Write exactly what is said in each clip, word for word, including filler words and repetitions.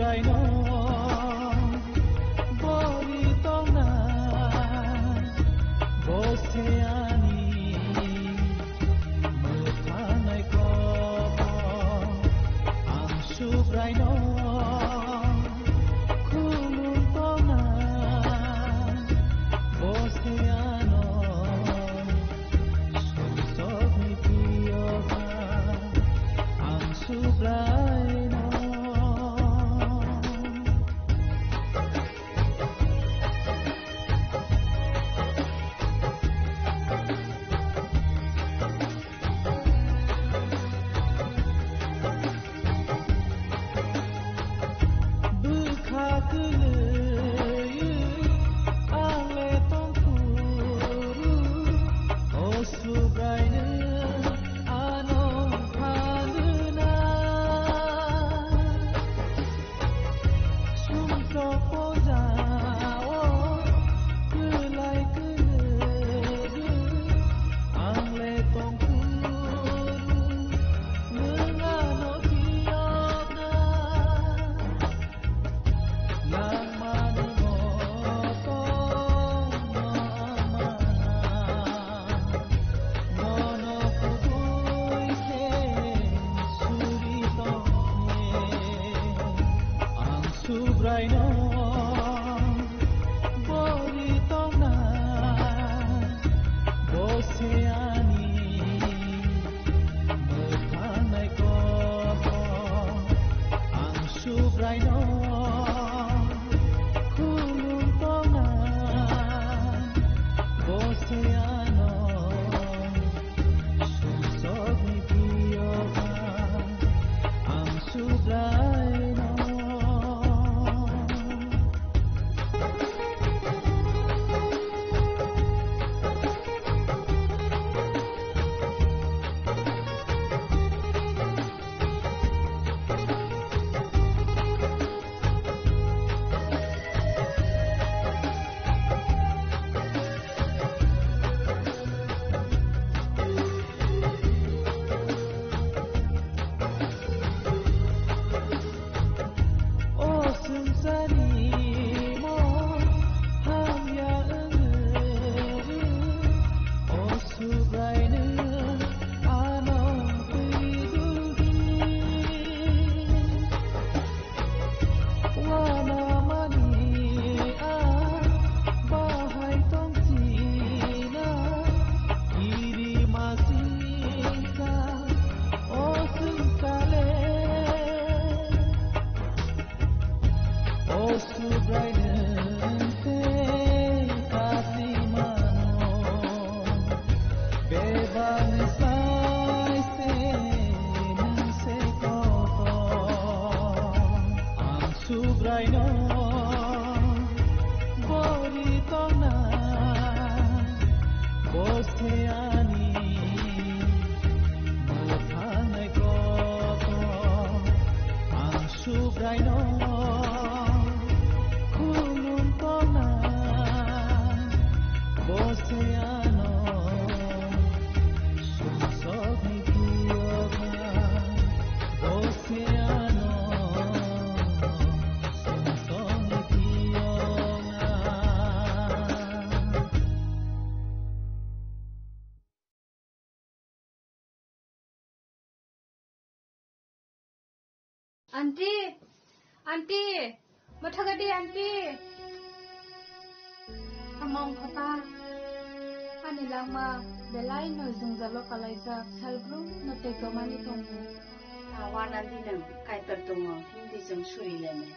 Subraino bori tongna, bo se ani mwthangwi kobo. Ang Subraino khulum tongna, bo se ano sumsokni phiyokha. Ang Subraino. Bwkha kwlwi ang le tongphuru, o Subraino ano phalwna. Sumsok pojao kwlai kwlwi ang le tongphuru, nwng ano phiyokna. Langmani moto mana, nono kubui khe suri tongkhe. Ang Subraino bori tongna, bo se ani mwthangnai kobo. Ang Subraino khulum tongna, bo se ano sumsokni phiyokha. Ang Subraino. O swngcharni mo hamya wngwi, o Subraino ano twi duldi. Wanamani a bahai tongchina, kiri masingcha o swngchale. O Subraino tei kasimano, bebani sai se nwng se kotor. Ang Subraino bori tongna, bo se ani mwthangnai kotor. Ang Subraino khulum tongna, bo se ano sumsokni phiyokha, bo se ano sumsokni phiyokha. Aunty, aunty, mwthagadi aunty. Among khota, ani langma belai no jwngjalo kalaijak, salbrum no tei tomani tongo. Awan aunty nwng Kaitor tongo, hindi jwng suri lene.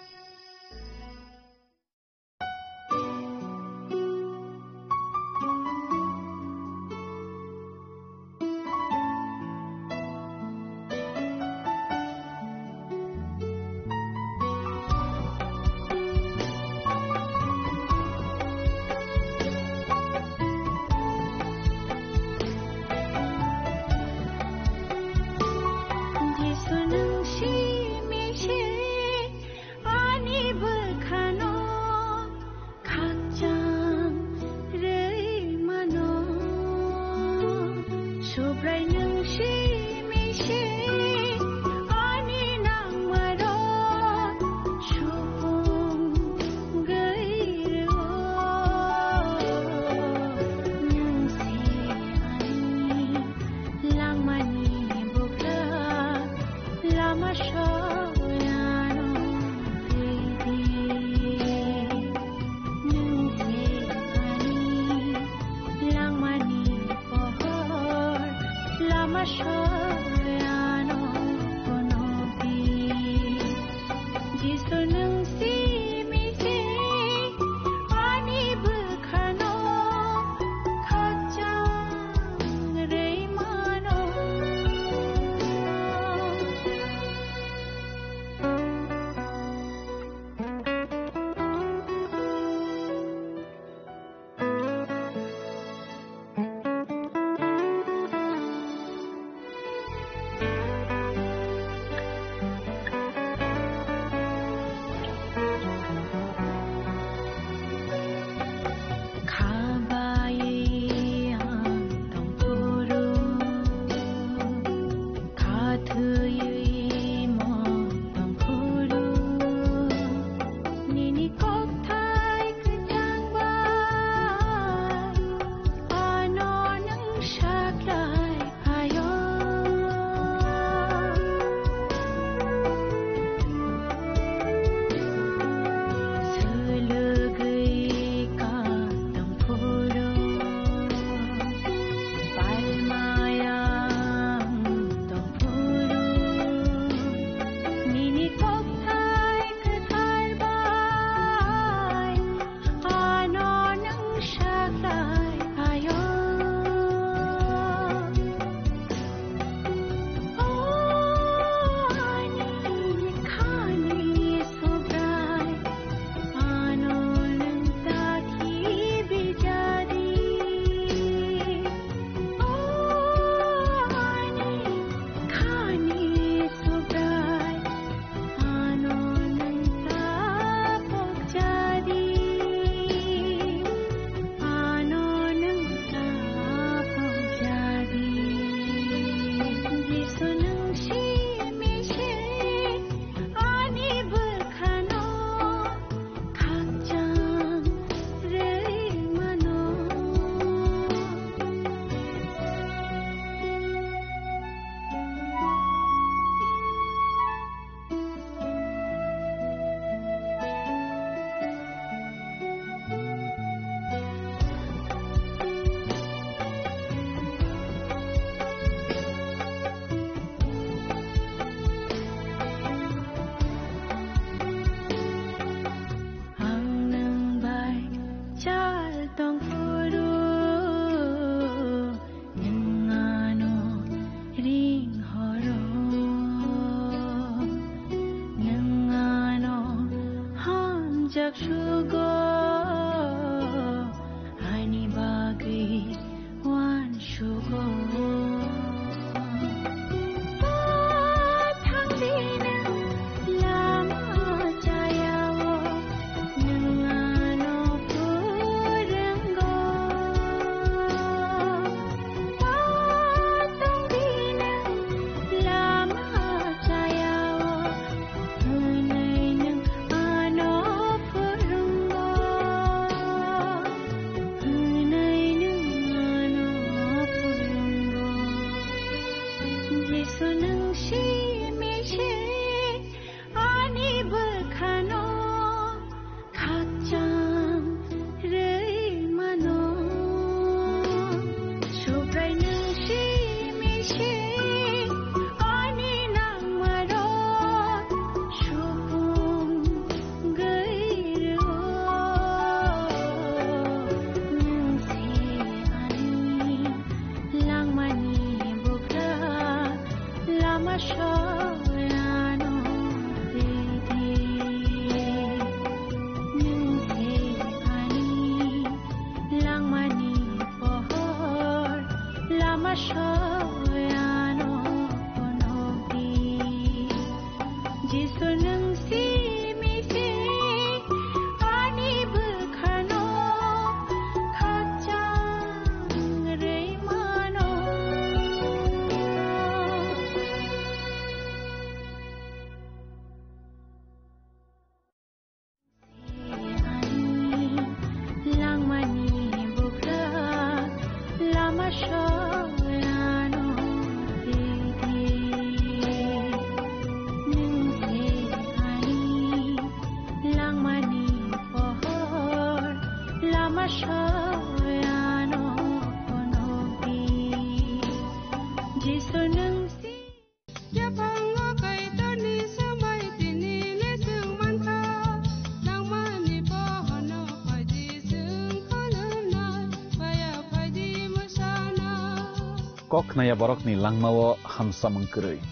Kok khnaya borokni langmao hamsamung kwrwi.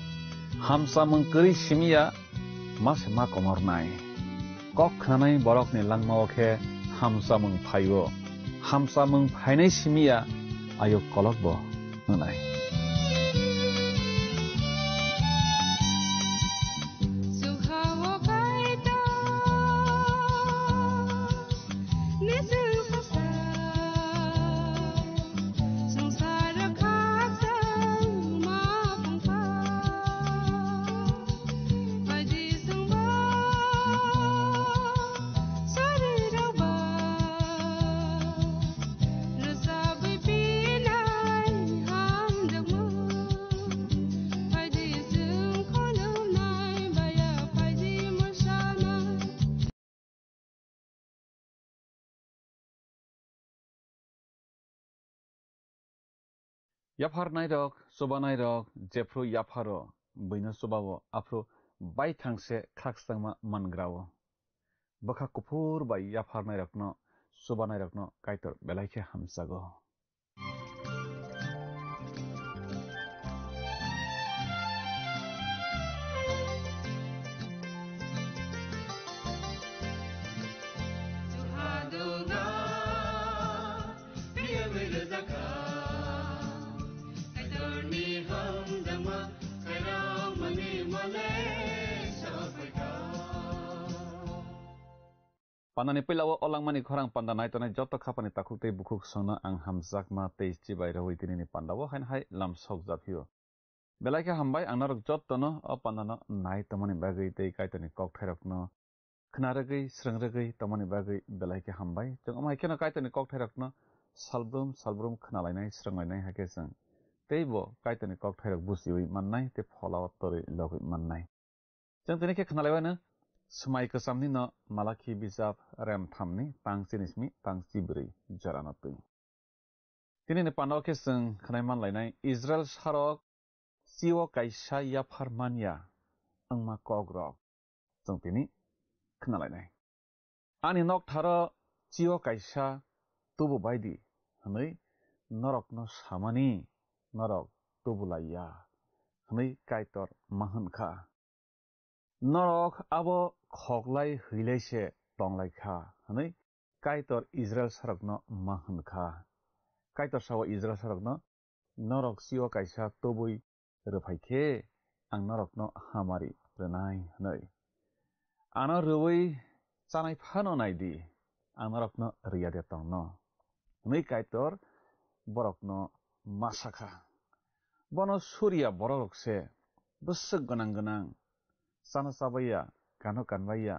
Hamsamung kwrwi simiya ma se ma komornai. Kok khnanai borokni langmao khe hamsamung phaio. Hamsamung phainai simiya ayuk kolokbo wngnai. Yapharnairok, chubanairok, jephru yapharo, buino chubao, aphru baithang se khakchangma mangrao. Bwkha kuphur bai yapharnairokno, chubanairokno Kaitor belai khe hamjago. Pandani puila o langmani khorang panda nai tongnai joto khapani takhuk tei bukhuk songno ang hamjakma tei chibai rwui tinini panda o haino hai lam sok japhio. Belai khe hambai ang norok jotono o pandano nai tongmani bagwi tei Kaitorni kokthairokno khna rwgwi, srwng rwgwi tongmani bagwi belai khe hambai. Chwng omo hai kheno Kaitorni kokthairokno salbrum salbrum khna lainai, srwng lainai hai khe chwng teibo Kaitorni kokthairok buchiui mannai tei pholao torwi logwi mannai. Chwng tini khe khna laiwano Swmai Kwchamni no Malakhi bijap rem thamni tang chini simi tang chibrwi jorano twi. Tinini panda o khe chwng khnai man lainai Israel sarok chio kaisa yaphar manya wngma kok rok. Chwng tini khna lainai. Ani noktharo chio kaisa tubu baidi hwnwi norokno samani norok tubu laiya hwnwi Kaitor ma hwn kha. Norok abo khoklai hwilai se tonglai kha hwnwi Kaitor Israel sarokno ma hwn kha. Kaitor sao Israel sarokno, "Norok sio kaisa tubui rwphai khe ang norokno hamari rwnai," hwnwi. "Ano rwui chanai phano nai di, ang norokno rwya de tongno," hwnwi Kaitor borokno ma sa kha. Bono suriya borok rok se bwswk gwnang gwnang, chana chabaiya, kano kanbaiya,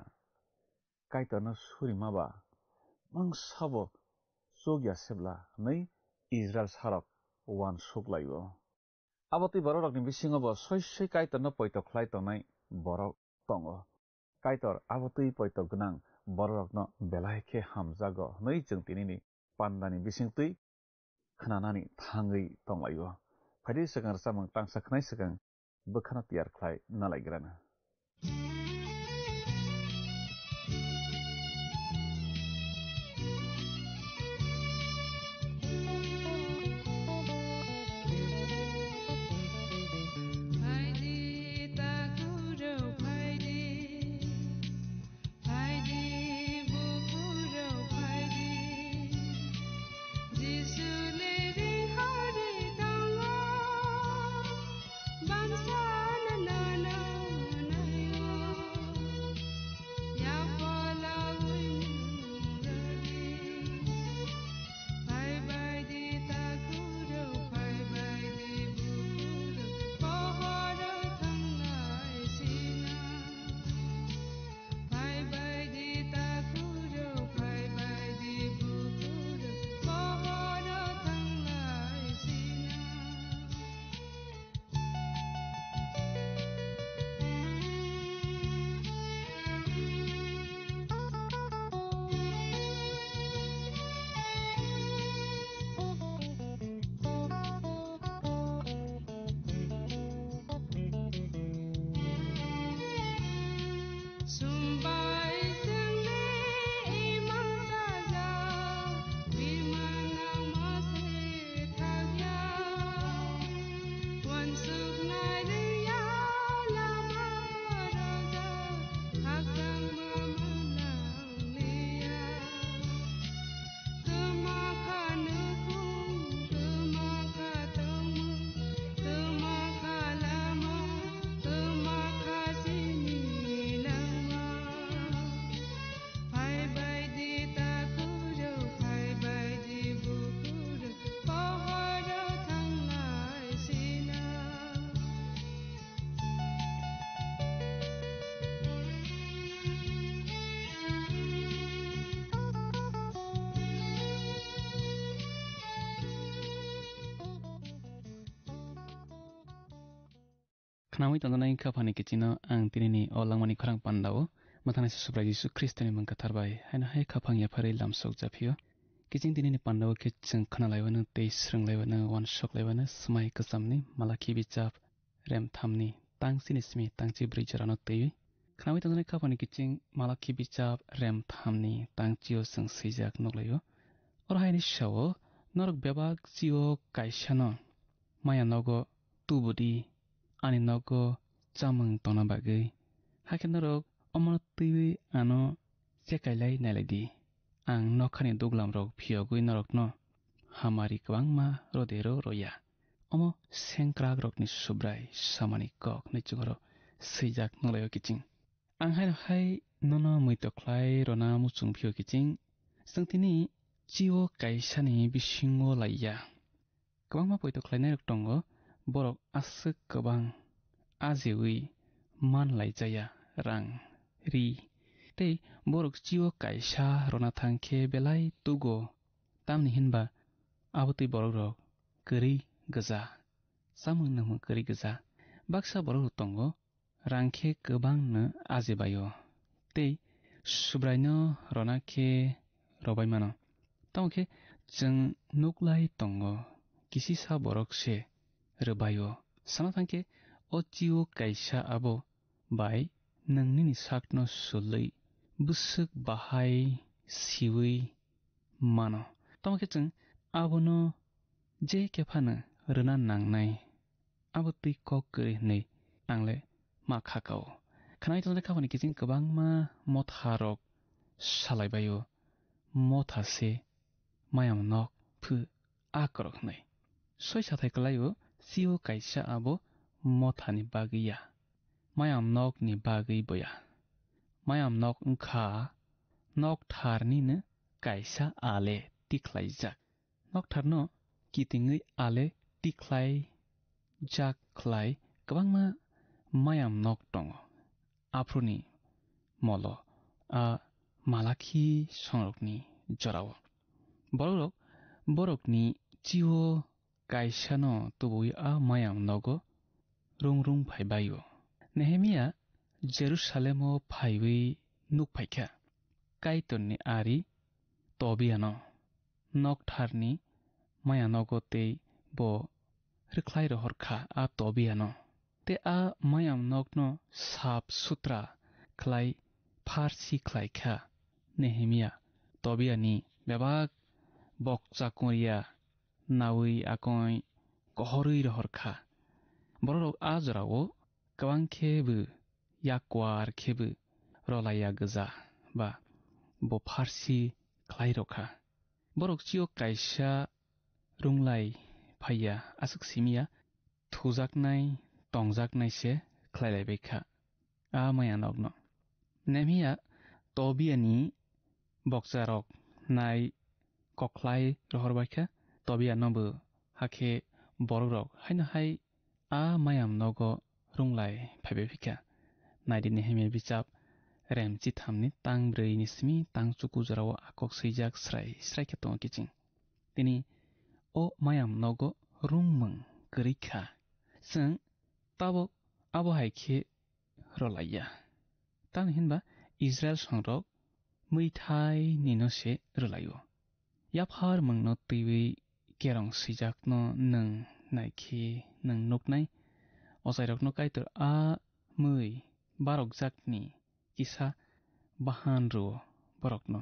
Kaitorno surima ba mangsa bo chukya sebla hwnwi Israel sarok uansuk lai-o. Abo twi borok rokni bisingo bo soi soi Kaitorno poito khlai tongnai borok tongo. Kaitor abo twi poito gwnang borok rokno belai khe hamjago hwnwi chwng tinini pandani bising twi khnanani thangwi tonglaio. Phaidi swkang rwchapmung tangsa khnai swkang bwkhano tiyar khlai nalaigrana. Khnaui tongjaknai khaphangni kichingno ang tinini o langmani khorang pandao mwthangnai Subrai Jisu Khristoni mung kwthar bai haino hai khaphang yapharwi lamsok japhio. Kiching tinini pandao khe chwng khnalaiwano tei swrwnglaibano, uansuk laibano swmai kwchamni Malakhi bichap rem thamni tang chini simi tang chi brwi jorano twiwi. Khnaui tongjaknai khaphangni kiching Malakhi bichap rem thamni tang chio chwng swijak nuklaio. Oro haini sao, norok bebak chio kaisano maya nogo tubudi, ani nogo chamung tongna bagwi. Hakhe norok omono twiwi ano chekailai nailai di. Ang nokhani duglamrok phiyogwi norokno hamari kwbangma rodero roya. Omo sengkrakrokni Subrai samani kok hinwi chwngno swijak nuklaio kiching. Ang haino hai nono muitok khlai rwna muchung phio kiching. Chwng tini chio kaisani bisingo laiya. Kwbangma poito khlainairok tongo, borok aswk kwbang ajewi man laijaya rang, ri, tei borok chio kaisa rwna thang khe belai tugo, tamni hinba abo twi borokrok kwrwi gwja, chamung nwngmung kwrwi gwja. Baksa borokrok tongo, rang khe kwbangno ajebaio tei Subraino rwna khe rwbai mano. Tamo khe chwng nuklai tongo, kisisa borok se rwbaio. Sana thang khe o chio kaisa abo bai nwng nini sakno sulwi bwswk bahai siwi mano. Tamo khe chwng abono je khe phano rwna nangnai. Abo twi kok kwrwi hwnwi ang le ma kha kao. Khwnai tongnai khaphani kiching kwbangma motharok salai baio, motha se mayam nok phu a korok hwnwi. Soi sathai kwlaio, chio kaisa abo mothani bagwi ya, mayam nokni bagwi bo ya. Mayam nok wngkha nok tharnino kaisa ale tikhlaijak. Noktharno kitingwi ale tikhlai jak khlai kwbangma mayam nok tongo. Aphuruni molo a Malakhi songrokni jorao. Borokrok borokni chio kaisano tubuwi a mayam nogo rung rung phai baio. Nehemia Jerusalemo phaiwi nuk phaikha Kaitorni ari Tobiano. Noktharni maya nogo tei bo rwkhlai rohor kha a Tobiano. Tei a mayam nokno sap sutra khlai pharsi khlai kha Nehemia. Tobiani bebak bokcha kungria naui akoi kohorwi rohor kha. Bororok a jorao kwbang khe bo yakwar khe bo rolaiya gwja ba bo pharsi khlai rw kha. Borok chio kaisa runglai phaiya, aswk simiya thujaknai tongjaknai se khlailaibai kha a maya nokno. Nemhiya Tobiani bokcharok nai kokhlai rohorbaikha, Tobianobo hakhe borokrok haino hai a mayam nogo runglai phaibai phikha. Naidi Nehemia bichap rem chithamni tang brwi ni simi tang chuku jorao a kok swijak srai srai khe tongo kiching. Tini o mayam nogo rungmung kwrwi kha. Chwng tabok abo hai khe rwlaiya. Tamni hinba Israel songrok mwithai nino se rwlaio. Yaphar mungno twiwi kerong swijakno nwng naikhe nwng nuknai. Ochairokno Kaitor a mwi barokjakni kisa bahan rwo borokno.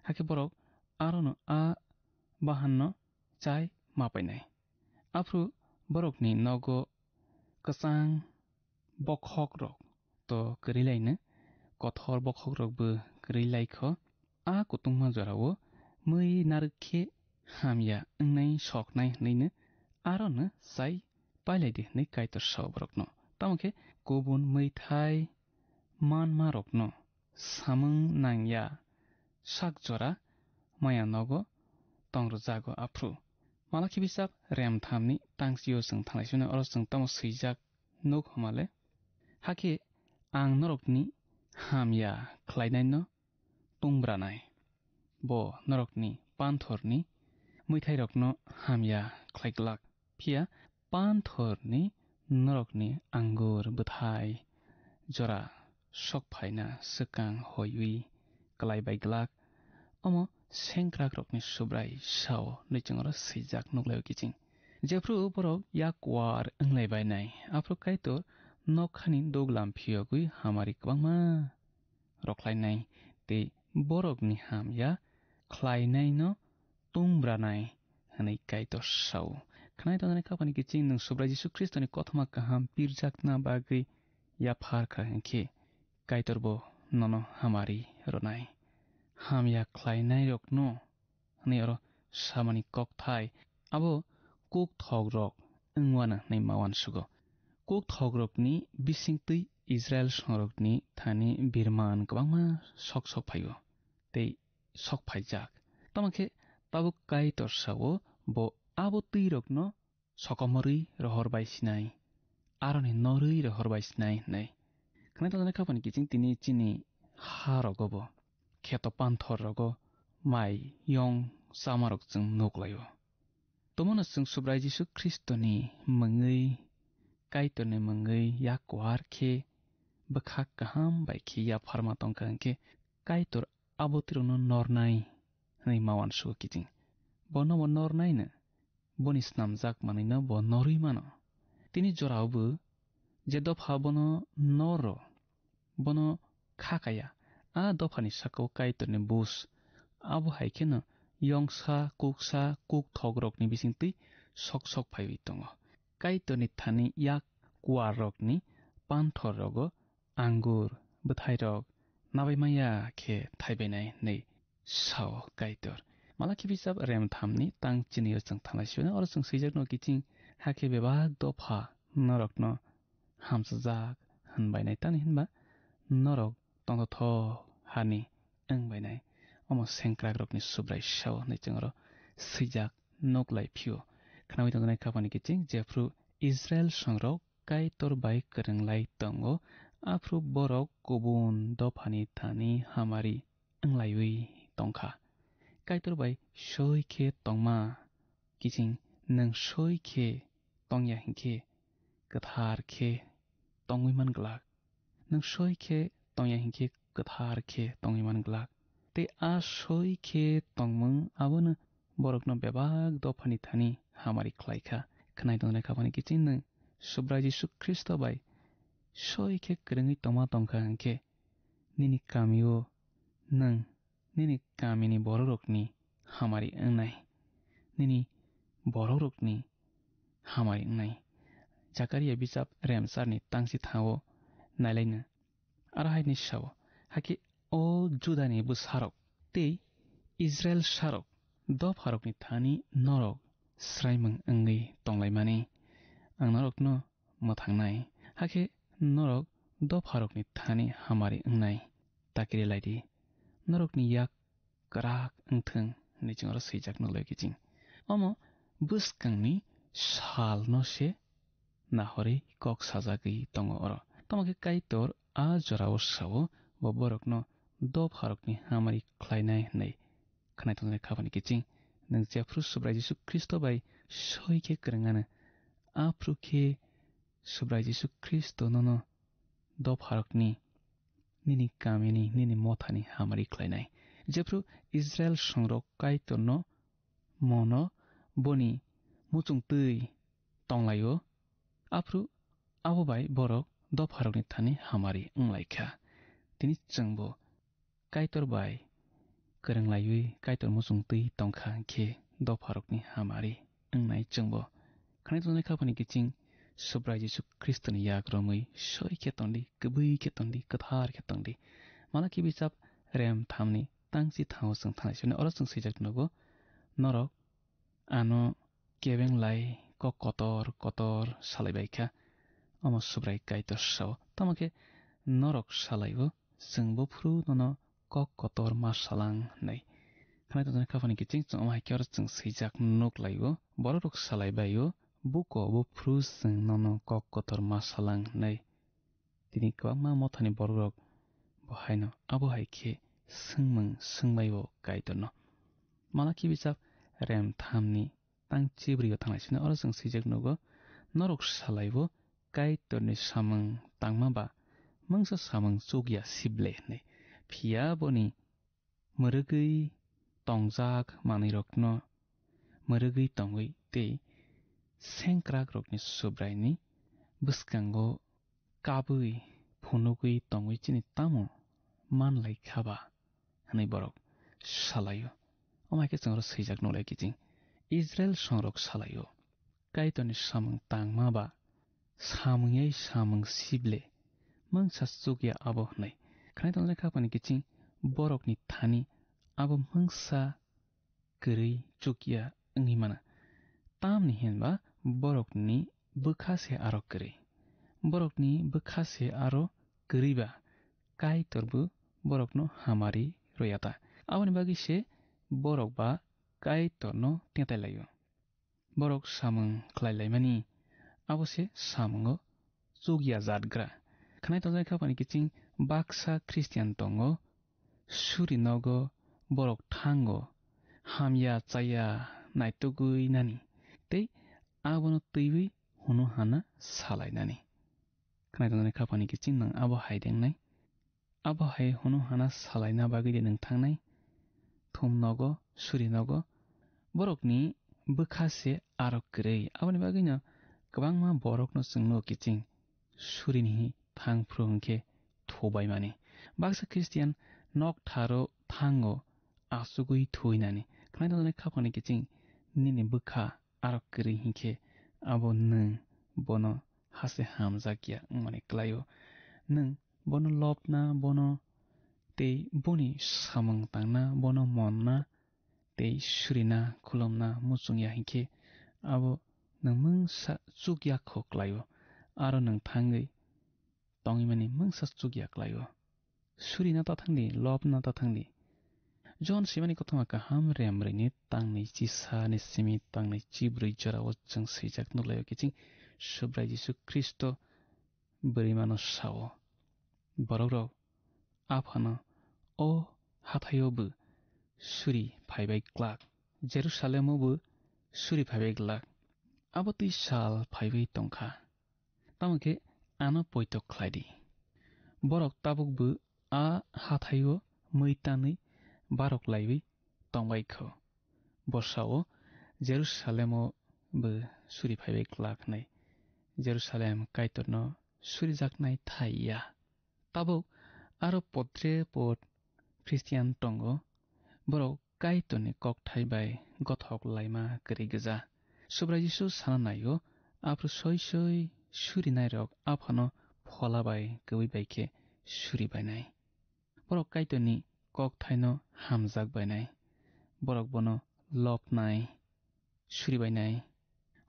Hakhe borok arono a bahanno chai ma painai. Aphuru borokni nogo kwchang bokhokrok to kwrwi laino, kothor bokhokrokbo kwrwi laikho. A kutungma jorao mwi narwk khe hamya wngnai soknai hwnwino arono chai pailai di hwnwi Kaitor sao borokno. Tamo khe kubun mwithai manmarokno samung nangya sak jora maya nogo tong rwjago aphru. Malakhi bisap rem thamni tangsio chwng thanglai sino oro chwng tamo swijak nuk homa le. Hakhe ang norokni hamya khlainaino tungbranai. Bo norokni panthorni mwithairokno hamya khlai glak. Phiya panthorni norokni angur bwthai jora sok phaina swkang hoiwi klai bai glak, omo sengkrakrokni Subrai sao hwnwi chwng oro swijak nuklaio kiching. Jephru borok yak kuar wnglai bainai, aphuru Kaitor nokhani duglam phiyogwi hamari kwbangma rwkhlainai tei borokni hamya khlainaino tungbranai hwnwi Kaitor sao. Khwnai tongnani khapani kiching nwng Subrai Jisu Khristoni kothoma kaham pirjakna bagwi yaphar kha hwnkhe, Kaitorbo nono hamari rwnai. Hamya khlainairokno hwnwi oro samani kokthai abo kuk thokrok wngwana hwnwi ma uansugo. Kuk thokrokni bisingtwi Israil songrokni thani birman kwbangma sok sok phaio tei sok phaijak. Tamo khe tabuk Kaitor sao, bo abo twirokno sokomorwi rohor bai sinai, aroni norwi rohor bai sinai hwnwi. Khwnai tongnai khapani kiching tini chini ha rogobo, kheto panthor rogo mai yong chamarok chwng nuklaio. Tomono chwng Subrai Jisu Khristoni mungwi, Kaitorni mungwi yak kuar khe bwkhak kaham bai khe yapharma tongkha hwnkhe Kaitor abo twirokno nornai hwnwi ma uansugo kiching. Bono bo nornaino, boni snamjak manwino bo norwi mano. Tini jorao bo je dopha bono noro, bono kha kaya, a dophani saka-o Kaitorni bus. Abo hai kheno yongsa, kuksa, kuk thokrokni bisingtwi sok sok phaiwi tongo. Kaitorni thani yak kuarrokni panthor rogo angur bwthairok nabai maya khe thaibainai hwnwi sao Kaitor. Malaki bijap rem thamni tang chinio chwng thanglai sibani oro chwng swijak no kiching, hakhe bebak dopha norokno hamsajak hwnbainai, tamni hinba norok tongthothok hani wngbainai. Omo sengkrakrokni Subrai sao hwnwi chwng oro swijak nuklai phio. Khnaui tongjaknai khapani kiching, jephru Israil songrok Kaitor bai kwrwnglai tongo, aphru borok kubun dophani thani hamari wnglaiwi tongkha. Kaitor bai soi khe tongma kiching, nwng soi khe tongya hinkhe kwthar khe tongwi man glak. Nwng soi khe tongya hinkhe kwthar khe tongwi man glak. Tei a soi khe tongmung abono borokno bebak dophani thani hamari khlai kha. Khwnai tongnai khapani kiching nwng Subrai Jisu Khristo bai soi khe kwrwngwi tongma tongkha hinkhe nini kamio nwng nini kamini borokrokni hamari wngnai, nini borokrokni hamari wngnai. Jakaria bijap remsarni tangsi thao nailaino. Aro hai hwnwi sao, hakhe o Judani bwsarok tei Israil sarok dopharokni thani norok swraimung wngwi tonglaimani, ang norokno mwthangnai, hakhe norok dopharokni thani hamari wngnai. Ta kiri lai di, norokni yak kwrak wng thung hwnwi chwng oro swijak nuklai kiching. Omo bwskangni salno se nahorwi kok sajagwi tongo oro. Tamo khe Kaitor a jorao sao, bo borokno dopharokni hamari khlainai hwnwi. Khwnai tongjaknai khapani kiching, nwng jephru Subrai Jisu Khristo bai soi khe kwrwng ano, aphru khe Subrai Jisu Khristo nono dopharokni, nini kamini, nini mothani hamari khlainai. Jephru Israil songrok Kaitorno mono boni muchungtwi tonglaio, aphru abo bai borok dopharokni thani hamari wnglaikha. Tini chwngbo Kaitor bai kwrwnglaiwi Kaitor muchungtwi tongkha hinkhe dopharokni hamari wngnai chwngbo. Khwnai tongnai khapani kiching Subrai Jisu Khristoni yak romwi soi khe tongdi, kwbwi khe tongdi, kwthar khe tongdi. Malaki bijap rem thamni tangsi thao chwng thanai sini oro chwng swijak nugo, norok ano kebeng lai kok kotor kotor salai bai kha. Omo Subrai Kaitor sao, tamo khe norok salai-o, chwng bo phuru nono kok kotor ma salang hwnwi. Khwnai tongjaknai khapani kiching chwng omo hai khe oro chwng swijak nuk lai-o, borokrok salai bai-o, buko bo phuru chwng nono kok kotor ma salang hwnwi. Tini kwbangma mothani borokrok bo haino abo hai khe swngmung swngbai-o Kaitorno. Malaki bijap rem thamni tang chibrio thanglai sini oro chwng swijak nugo, norok salai-o Kaitorni samung tangma ba mungsa samung chukya sible hwnwi. Phiya boni mwrwgwi tongjak manwirokno mwrwgwi tongwi tei sengkrakrokni Subraini bwskango kabwi phunugwi tongwi chini tamo manlai kha ba? Hwnwi borok salaio. Omo hai khe chwng oro swijak nukle kiching Israel songrok salaio, Kaitorni samung tangma ba samung yai samung sible mungsa chukya abo hwnwi. Khwnai tongnai kha phani kiching borokni thani abo mungsa kwrwi chukya wngwi mano. Tamni hinba borokni bwkha se aro kwrwi. Borokni bwkha se aro kwrwi ba Kaitor bo borokno hamari rwya ta. Aboni bagwi se borok ba Kaitorno tetai laio. Borok samung khlai laimani abo se samungo chukya jatgra. Khwnai tongnai kha phani kiching baksa Christian tongo, suri nogo, borok thango, hamya chaya naitugwi nani tei abono twiwi hunu hana salai nani. Khwnai tongnai kha phani kiching nwng abo hai dengnai. Abo hai hunu hana salaina bagwi de nwng thangnai? Thum nogo, suri nogo, borokni bwkha se aro kwrwi. Aboni bagwino kwbangma borokno chwng nugo kiching surini thang phuru hwnkhe thubaimani. Baksa Christian nok tharo thango achugwi thuinani. Khwnai tongnai kha phani kiching nini bwkha aro kwrwi hinkhe abo nwng bono hase hamjakya wngmani kwlaio. Nwng bono lobna, bono tei boni samung tangna, bono monna tei surina, khulumna muchungya hinkhe abo nwng mungsa chukya kho kwlaio, aro nwng thangwi tongwi mani mungsa chukya kwlaio. Surina ta thangdi, lobna ta thangdi. Jon swimani kothoma kaham remrwini tangni chisa ni simi tangni chibrwi jorao chwng swijak nuklaio kiching Subrai Jisu Khristo bwrwimano sao. Borokrok aphano o hathaio bo suri phaibai glak, Jerusalemo bo suri phaibai glak. Abo twi sal phaibai tongkha. Tamo khe ano poito khlai di. Borok tabukbo a hathaio mui tanwi barok laiwi tongbai kho. Bwsao Jerusalemo bo suri phaibai glak hwnwi Jerusalem Kaitorno surijaknai thai ya. Tabuk aro potre pot Christian tongo, borok Kaitorni kokthai bai gothok laima kwrwi gwja. Subrai Jisu sana naio, aphuru soi soi surinairok aphano phola bai kwbwi bai khe suri bainai. Borok Kaitorni kokthaino hamjak bainai. Borok bono lobnai, suri bainai.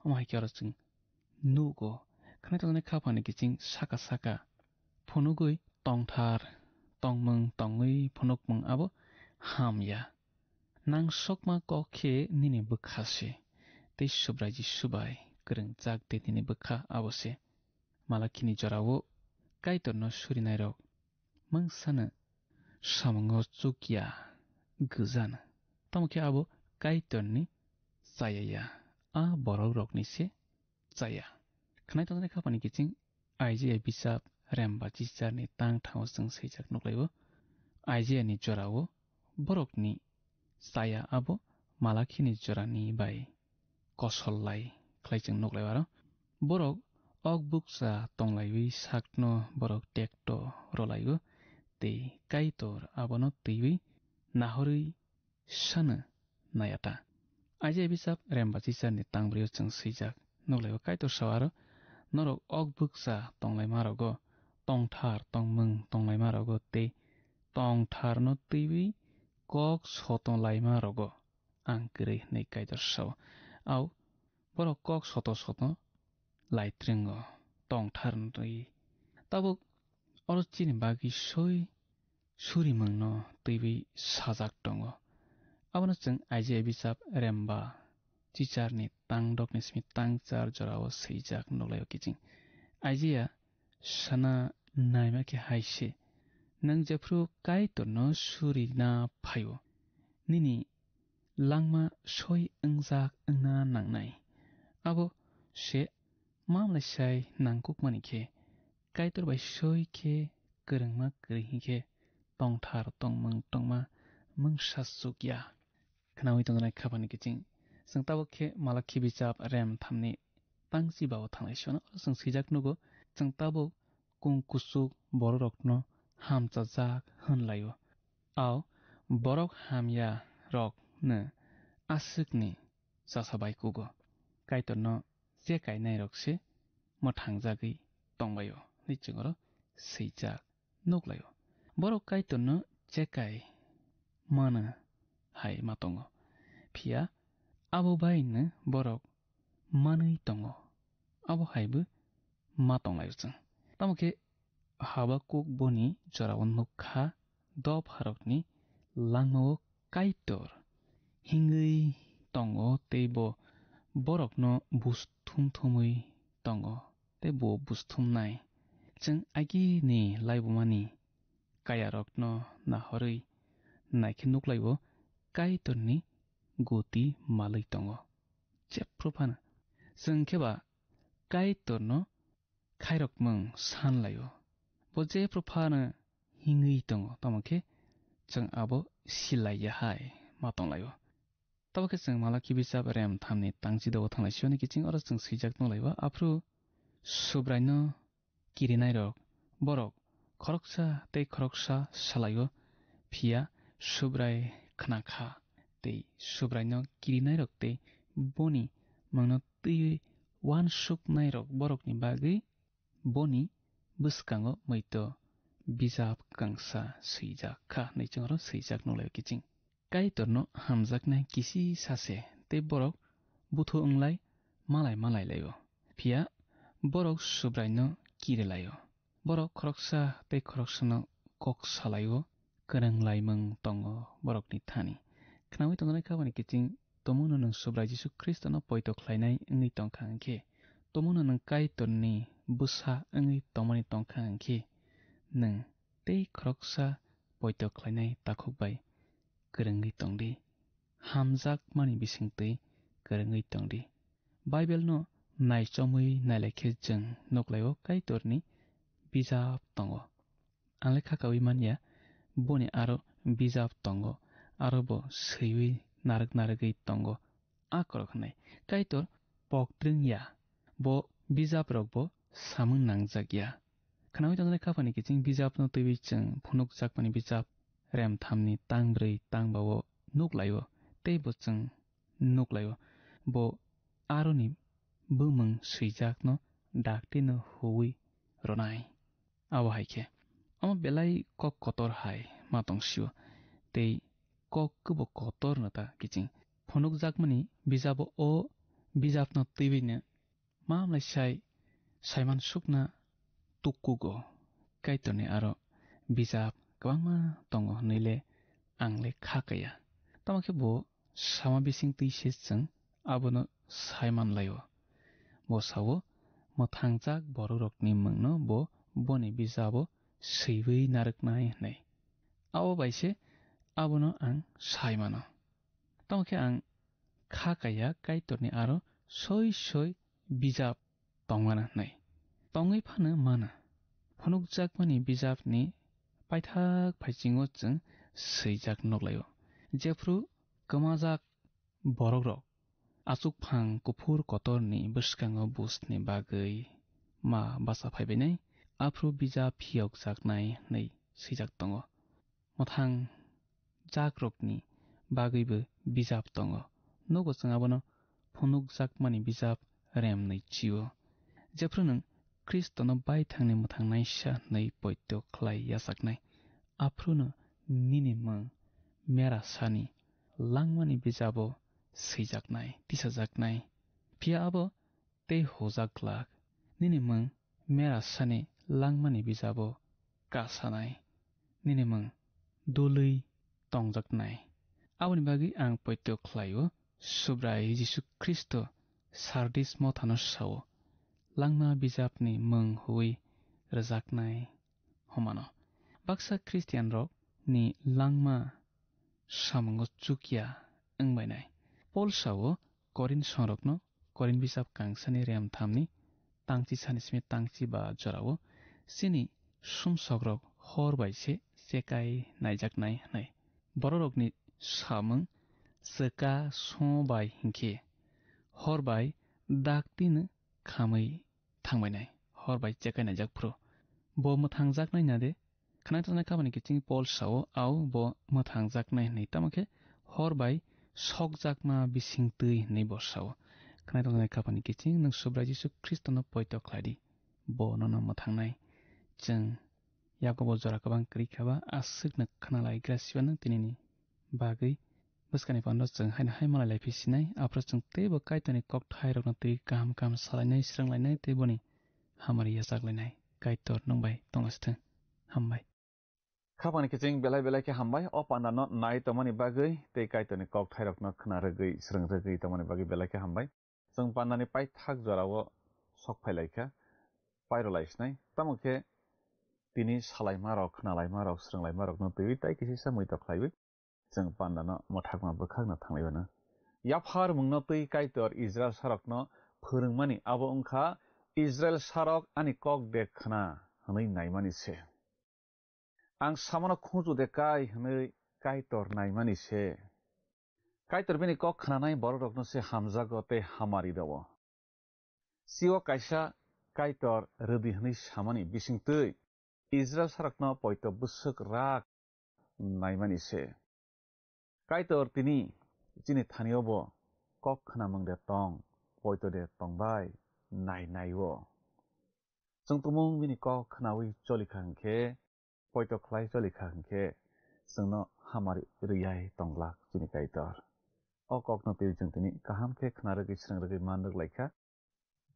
Omo hai khe oro chwng nugo. Khwnai tongnai kha phani kiching saka saka phunugwi tongthar, tongmung tongwi phunukmung abo hamya. Nangsokma kok khe nini bwkha se, tei Subrai Jisu bai kwrwngjak de nini bwkha abo se. Malakhini jorao Kaitorno surinairok mungsano samungo chukya gwjano. Tamo khe abo Kaitorni chaya ya, a borokrokni se chaya. Khwnai tongnai kha phani kiching Isaiah bisap remba chicharni tang thango chwng swijak nuklaio. Isaiah ni jorao borokni chaya abo Malakhini jorani bai kosol lai khlai chwng nuklaio aro. Borok ok bukcha tonglaiwi sakno borok tekto rwlaio tei Kaitor abono twiwi nahorwi sano naiya ta. Isaiah bisap remba chicharni tang brio chwng swijak nuklaio Kaitor sao aro, norok ok bukcha tonglaima rogo, tongthar tongmung tonglaima rogo tei tongtharno twiwi kok soto laima rogo ang kwrwi hwnwi Kaitor sao. Au borok kok soto soto lai twrwngo, tongthar wngwi. Tabuk oro chini bagwi soi surimungno twiwi sajak tongo. Abono chwng Isaiah bisap remba chicharni tang dokni simi tang char jorao swijak nuklaio kiching. Isaiah sana naima khe hai se, nwng jephru Kaitorno surina phaio, nini langma soi wngjak wngna nangnai. Abo se Mamlai sai nangkukmani khe, Kaitor bai soi khe kwrwngma kwrwi hinkhe tongthar tongmung tongma mungsa chukya. Khnaui tongjaknai khapani kiching. Chwng tabuk khe Malakhi bichap rem thamni tangchi bao thanglai sio no chwng swijak nugo, chwng tabuk kung kuchuk bororokno hamchajak hwnlaio. Ao borok hamya rokno aswkni chasa bai kugo. Kaitorno che kainairok se mwthangjagwi tongbaio, hwnwi chwng oro swijak nuklaio. Borok Kaitorno che kai mano hai ma tongo, phiya abo baino borok manwi tongo, abo haibo ma tonglaio chwng. Tamo khe Habakuk boni jorao nuk kha, dopharokni langmao Kaitor hingwi tongo tei bo borokno bus thum thumwi tongo tei bo bus thumnai. Chwng agini laibumani kayarokno nahorwi naikhe nuklaio, Kaitorni goti malwi tongo. Jephru phano chwng khe ba Kaitorno khairokmung san laio. Bo jephru phano hingwi tongo, tamo khe chwng abo silaiya hai ma tonglaio. Tamo khe chwng Malakhi bichap rem thamni tangchi dogo thanglai siyoni kiching oro chwng swijak tonglaio. Aphru Subraino kirinairok, borok khoroksa tei khoroksa salaio, phiya Subrai khna kha tei Subraino kirinairok tei boni mungno twiwi uansuknairok borokni bagwi boni bwskango muitu bijap kwkangsa swijak kha hwnwi chwng oro swijak nukhlaio kiching. Kaitorno hamjaknai kisi sase tei borok buthu wnglai malai malai laio. Phiya borok Subraino kiri laio. Borok khoroksa tei khoroksano kok salaio, kwrwng laimung tongo borokni thani. Khnaui tongjaknai khabani kiching, tomono nwng Subrai Jisu Khristono poito khlainai wngwi tongkha hwnkhe, tomono nwng Kaitorni bwsa wngwi tongmani tongkha hwnkhe, nwng tei khoroksa poito khlainai takhuk bai kwrwngwi tongdi, hamjakmani bisingtwi kwrwngwi tongdi. Bible no naichomwi nailaikhe chwng nuklaio Kaitorni bijap tongo. Ang le kha kaui manya, boni aro bijap tongo, aro bo swiwi narwk narwgwi tongo. A korok hwnwi Kaitor poktrwng ya, bo bijaprokbo samung nangjak ya. Khnaui tongjaknai khaphani kiching bijapno twiwi chwng phunukjakmani bijap rem thamni tang brwi tang bao nuklaio, tei bo chwng nuklaio. Bo aroni bumung swijakno daktino huwi rwnai. Abo hai khe, omo belai kok kotor hai ma tong sio, tei kok kwbo kotor no ta kiching. Phunukjakmani bijabo o bijapno twiwino ma mlai sai saiman sukna tukkugo. Kaitorni aro bijap kwbangma tongo hwnwi le ang le kha kaya. Tamo khe bo sama bising twi se chwng abono saiman laio. Bo sao, mwthangjak bororokni mungno bo boni bijabo swiwi narwknai hwnwi. Abo bai se abono ang sai mano. Tamo khe ang kha kaya Kaitorni aro soi soi bijap tongmana hwnwi. Tongwi phano mana. Phunukjakmani bijapni paithak phaisingo chwng swijak nuklaio. Jephru kwmajak borokrok achukphang kuphur kotorni bwskango busni bagwi ma bacha phaibainai, aphru bijap phiyokjaknai hwnwi swijak tongo. Mwthang jakrokni bagwibo bijap tongo. Nogo chwng abono phunukjakmani bijap rem nwi chio. Jephru nwng Khristono baithangni mwthangnaisa hwnwi poito khlai yachaknai, aphruno nini mung merasani langmani bijabo swijaknai, tisajaknai. Phiya abo tei hojak glak. Nini mung merasani langmani bijabo kasanai. Nini mung dului tongjaknai. Aboni bagwi ang poito khlaio, Subrai Jisu Khristo Sardis mothano sao, langma bijapni mung huwi rwjaknai homano. Baksa Khristianrok ni langma samungo chukya wngbainai. Pol sao Korin songrokno, Korin bijap kangsani rem thamni tangchi sani simi tangchi ba jorao chini sumsokrok hor bai se chekai naijaknai hwnwi. Bororokni samung chwka song bai hinkhe hor bai daktino khamwi thangbainai, hor bai chekai naijak phuru. Bo mwthangjaknai na de? Khwnai tongjaknai khapani kiching Pol sao, "Au, bo mwthangjaknai," hwnwi, tamo khe hor bai sokjakma bising twi hwnwi bo sao. Khwnai tongjaknai khapani kiching, "Nwng Subrai Jisu Khristono poito khlai di, bo nono mwthangnai." Chwng Yakobo jora kwbang kwrwi kha ba, aswkno khna lai gra siya nang tinini bagwi. Bwskani pando chwng haino hai malai lai phi sinai, aphuru chwng teibo Kaitorni kokthairokno twi kaham kaham salainai, srwnglainai tei boni hamari yachaklainai. Kaitor nwng bai tonglasithwng. Hambai. Khapangni kiching belai belai khe hambai, o pandano nai tongmani bagwi tei Kaitorni kokthairokno khna rwgwi, srwng rwgwi tongmani bagwi belai khe hambai. Chwng pandani paithak jorao sok phai lai kha, pairo lai sinai. Tamo khe tini salaimarok, khnalaimarok, srwnglaimarokno twiwi tai kisi sa muitok khlaiwi chwng pandano mwthakma bwkhakno thanglai mano. Yaphar mungno twi Kaitor Israil sarokno phwrwngmani abo wng kha, Israil sarok ani kok de khna hwnwi naimani se. Ang samano khunju de kai hwnwi Kaitor naimani se. Kaitor bini kok khnanai bororokno se hamjago tei hamari rwo. Sio kaisa Kaitor rwdi hwnwi samani bisingtwi Israil sarokno poito bwswk rak naimani se. Kaitor tini chini thani-o bo kok khnamung de tong, poito de tongbai nai nai-o. Chwng tumung bini kok khnaui choli kha hwnkhe, poito khlai choli kha hwnkhe, chwngno hamari rwiyai tong glak chini Kaitor. O kokno twiwi chwng tini kaham khe khna rwgwi, srwng rwgwi man rwk lai kha.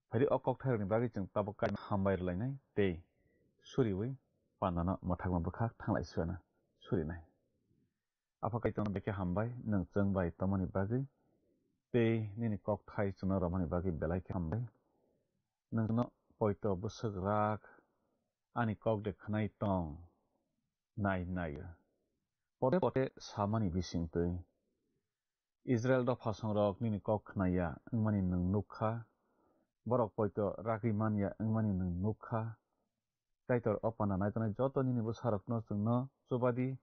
Phaidi o kokthairokni bagwi chwng tabuk kaitor hambai rwlainai tei suriui pandano mwthakma bwkhak thanglai suana surinai. Apha Kaitorno bekhe hambai, nwng chwng bai tongmani bagwi tei nini kokthai chwngno romani bagwi belai khe hambai. Nwngno poito bwswk rak ani kok de khnai tong nai nai. Pote pote samani bisingtwi Israil dophasongrok nini kok khnaya wngmani nwng nuk kha. Borok poito ragwi manya wngmani nwng nuk kha. Kaitor o panda naitongnai joto nini bwsarokno chwngno chubadi.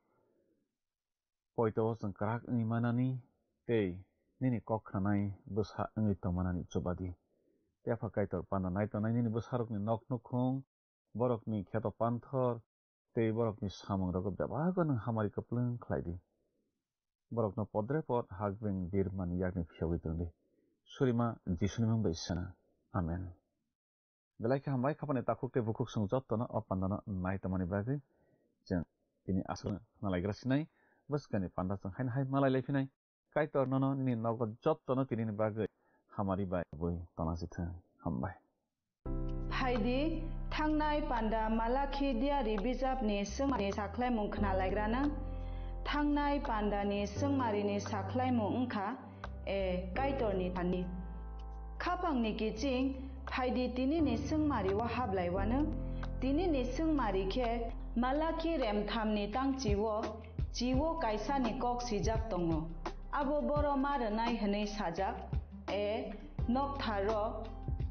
Poito o chwng kwrak wngwi manani tei nini kok khnanai bwsa wngwi tongmanani chubadi. Yapha Kaitor panda naitongnai nini bwsarokni nok nukhung, borokni kheto panthor tei borokni samungrogo bebak'-o nwng hamari kwplwng khlai di. Borokno podre pod hakbeng birmani yakni phiyogwi tong di. Surima Jisuni mung bai sana. Amen. Belai khe hambai, khapani takhuk tei bukhuk chwng jottono o pandano nai tongmani bagwi chwng tini aswk khnalaigra sinai, bwskani panda chwng haino hai malai lai phinai. Kaitor nono nini nogo jottono tinini bagwi hamari bai bui tona sithwng. Hambai. Phaidi, thangnai panda Malakhi diari bijapni swngmani sakhlaimung khnalaigrana. Thangnai pandani swngmarini sakhlaimung wngkha, e Kaitorni thani. Khapangni kiching, phaidi tinini swngmario hablaiwano. Tinini swngmari khe Malakhi remthamni tangchio, chio kaisani kok sijak tongo. Abo boro ma rwnai hwnwi sajak, A, noktharo,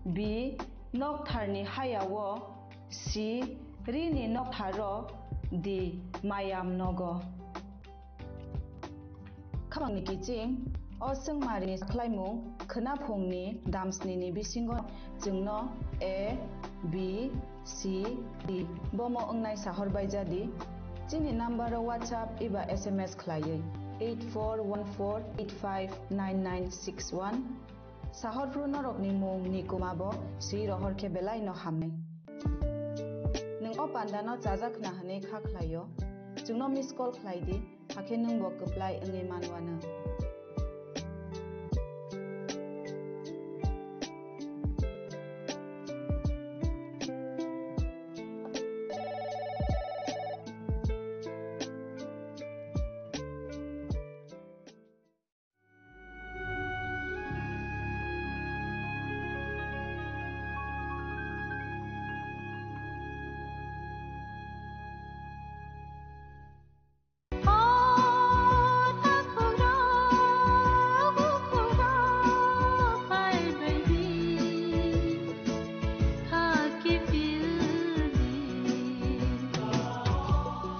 B, noktharni hayao, C, rini noktharo, D, mayam nogo. Khapangni kiching, o swngmarini khlaimung khwnaphungni damsnini bisingo chwngno A, B, C, D bomo wngnai sahor bai jadi. Chini number o WhatsApp eba S M S khlaiwi eight four one four eight five nine nine six one. Sahorphru norokni mung ni kuma bo swi rohor khe belai no hamnai. Nwng o panda no chajak khna hwnwi kha khlaio, chwngno miss call khlai di, hakhe nwng bo kwplai wngwi manwano.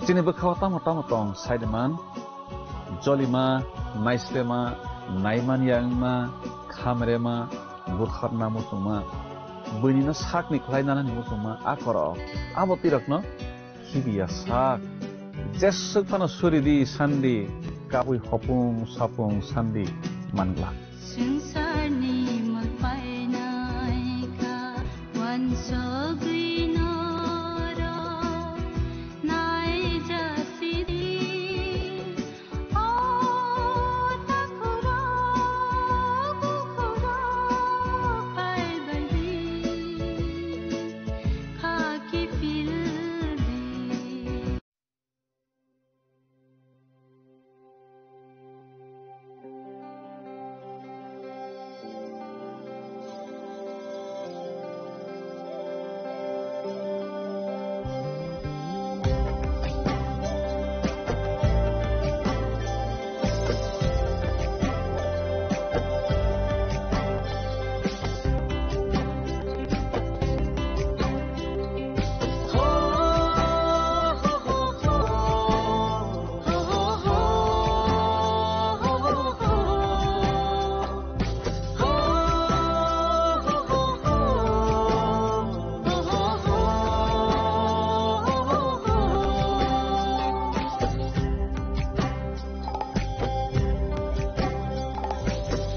Chini bwkhao tamo tamo tong, saiman, jolima, naislema, naiman yangma, khamrema, butharna muchungma, buinino sakni khlai nanani muchungma, a korok, abo tirokno khibiya sak. Jeswk phano suridi sandi, kabui hopung sapung sandi mangla. Swngcharni mwlpainaikha uansugwi norok naijasidi. O takhurok bukhurok phaibaidi, khaki phildi.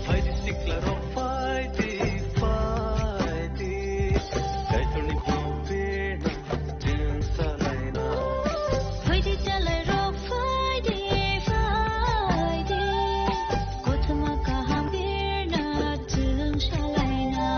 Phaidi sikla rok, phaidi, phaidi. Kaitorni bubena chwng salaina. Phaidi chalai rok, phaidi, phaidi. Kothoma kaham birna chwng salaina.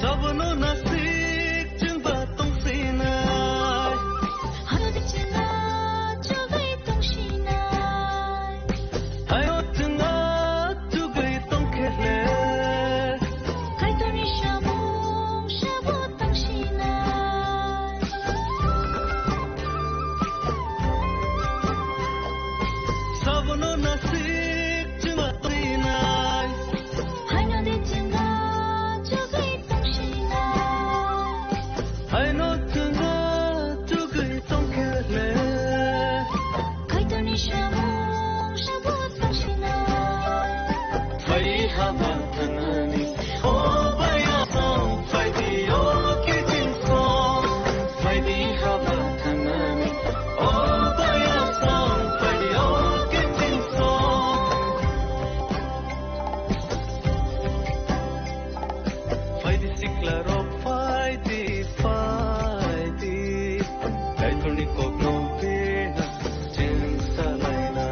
Sabono nasik chwngba tongsinai. Hano chwngba chugwi tongsinai. Hayo chwngba chugwi tongkhe le. Kaitorni samung sabo tongsinai. Sabono nasik chwngba tongsinai. Haino de chwngba chugwi tongsinai. Haino chwngba chugwi tongkhe le. Kaitorni samung sabo tongsinai. Phaidi haba thangnani, o baya song, phaidi, o kiching song. Phaidi haba thangnani, o baya song, phaidi, o kiching song. Phaidi sikla rok, phaidi, phaidi. Kaitorni kokno bina chwng salaina.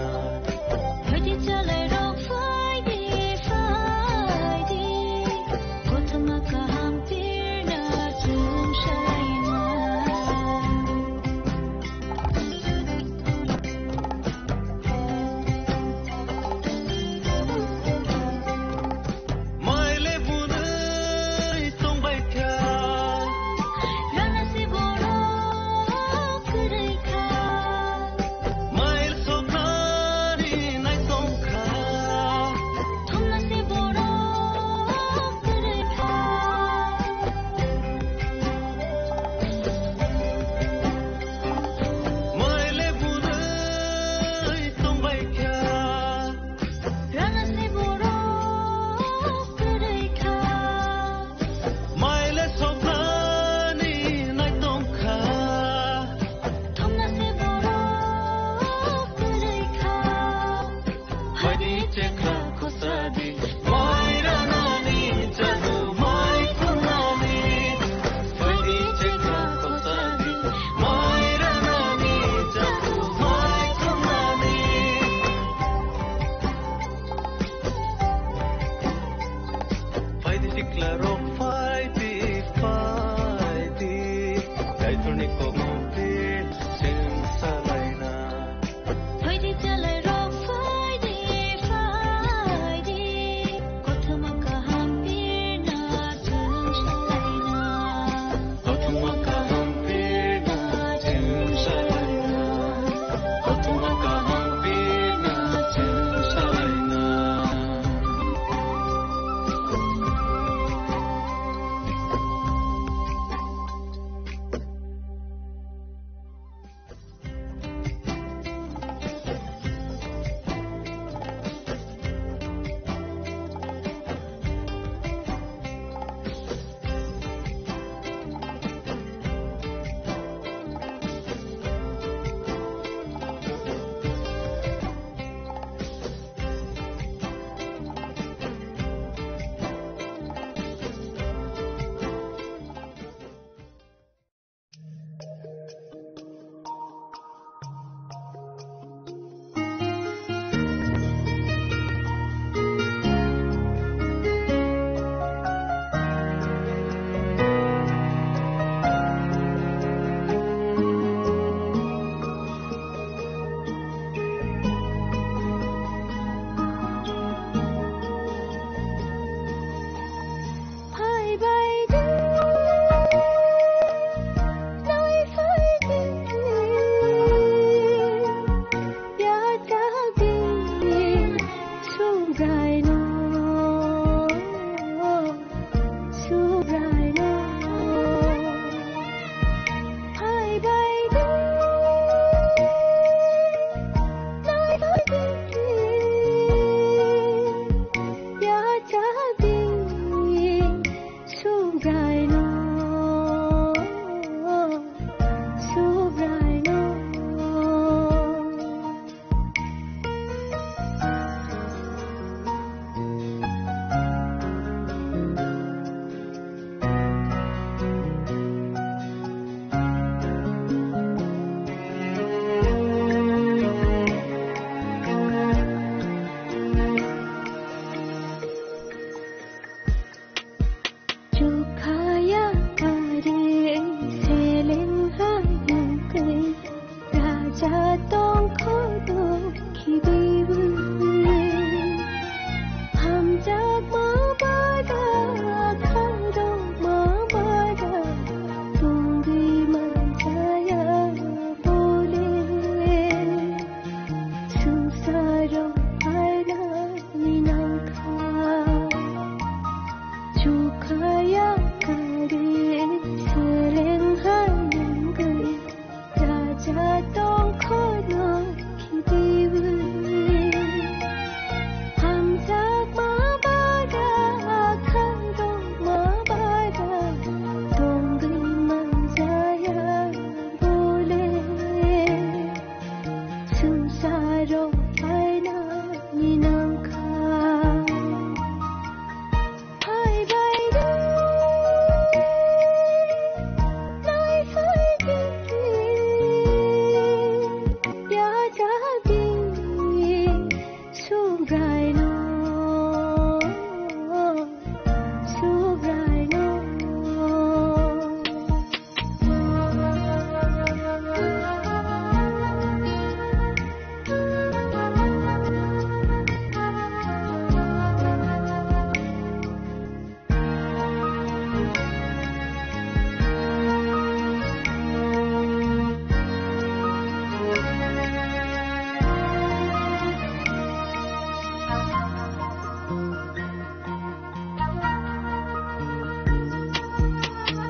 Phaidi chalai rok, phaidi, phaidi. Kothoma kaham birna chwng salaina. Maile bunai tongbai kha. Rana se borok kwrwi kha. Mail soknani nai tong kha. Thumna se borok kwrwi kha. Maile bunai tongbai kha. Rana se borok kwrwi kha. Maile soknani nai tong kha. Thumna se borok kwrwi kha. Phaidi chekha khosadi, mai ranani chadu, mai khunani. Phaidi chekha khosadi, mai ranani chadu, mai khunani.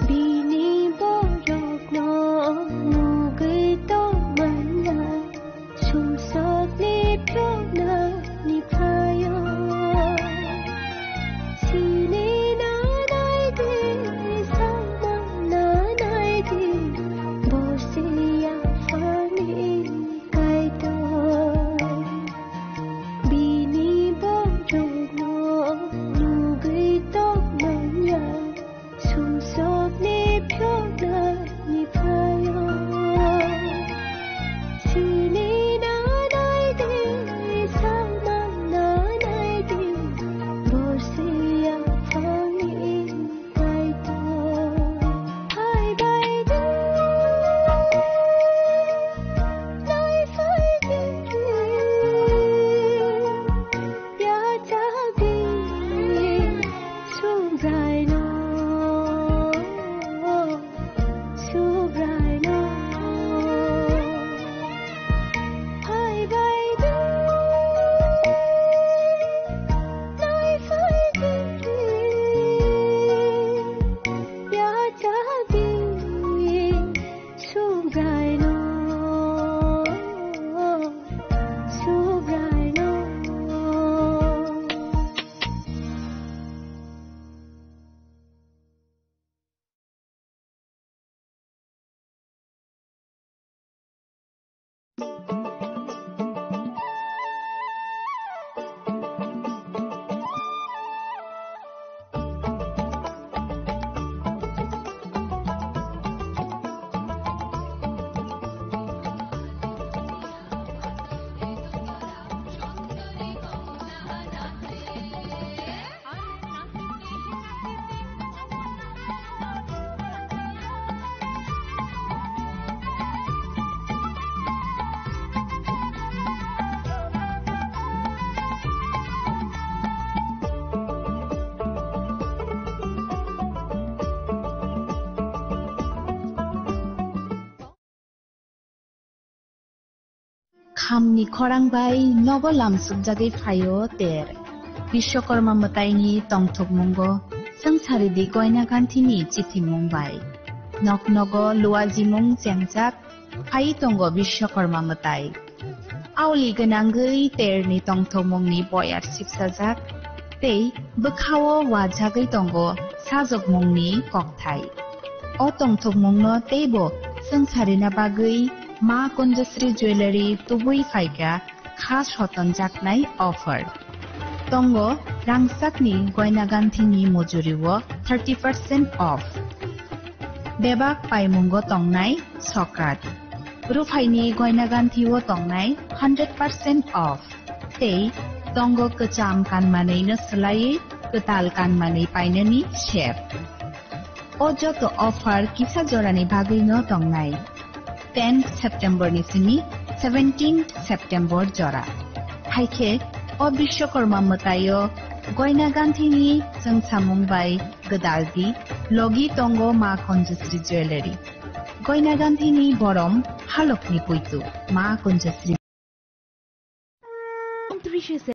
Bini borokno nugwi tongmanya, sumsokni phiyoknani phaio. Sini nanai di, saimang nanai di, bo se yaphangni Kaitor. Bini borokno nugwi tongmanya, sumsokni phiyoknani phaio. Sini nanai di, saimang nanai di, bo se yaphangni Kaitor. Phai bai di, nai phai di, yachabi, Subraino, Subraino. Phai bai di, nai phai di, yachabi, Subraino, Subraino. Khamni khorang bai nogo lamsukjagwi phaio ter. Bishwakarma mwtaini tongthokmungo swngcharidi Goina Ganthini chithimung bai. Nok nogo luajimung chengjak phai tongo Bishwakarma mwtai. Aoli gwnangwi terni tongthokmungni boyar sipsajak tei bwkhao wajagwi tongo sajokmungni kokthai. O tongthokmungno teibo swngcharina bagwi Ma Kunjasri Jewellery tubui phaikha kha sotonjaknai offer. Tongo rangchakni Goina Ganthini mujurio thirty percent off. Bebak paimungo tongnai sokrat. Ruphaini Goina Ganthio tongnai hundred percent off. Tei tongo kwcham kanmanwino swlaiwi kwtal kanmanwi painani sep. O joto offer kisa jorani bagwino tongnai. Ten September ni simi seventeen September jora. Haikhe o Bishwakarma mwtaio Goina Ganthini chwngsamung bai gwdaldi logi tongo Ma Kunjasri Jewellery. Goina Ganthini borom halokni puitu Ma Kunjasri.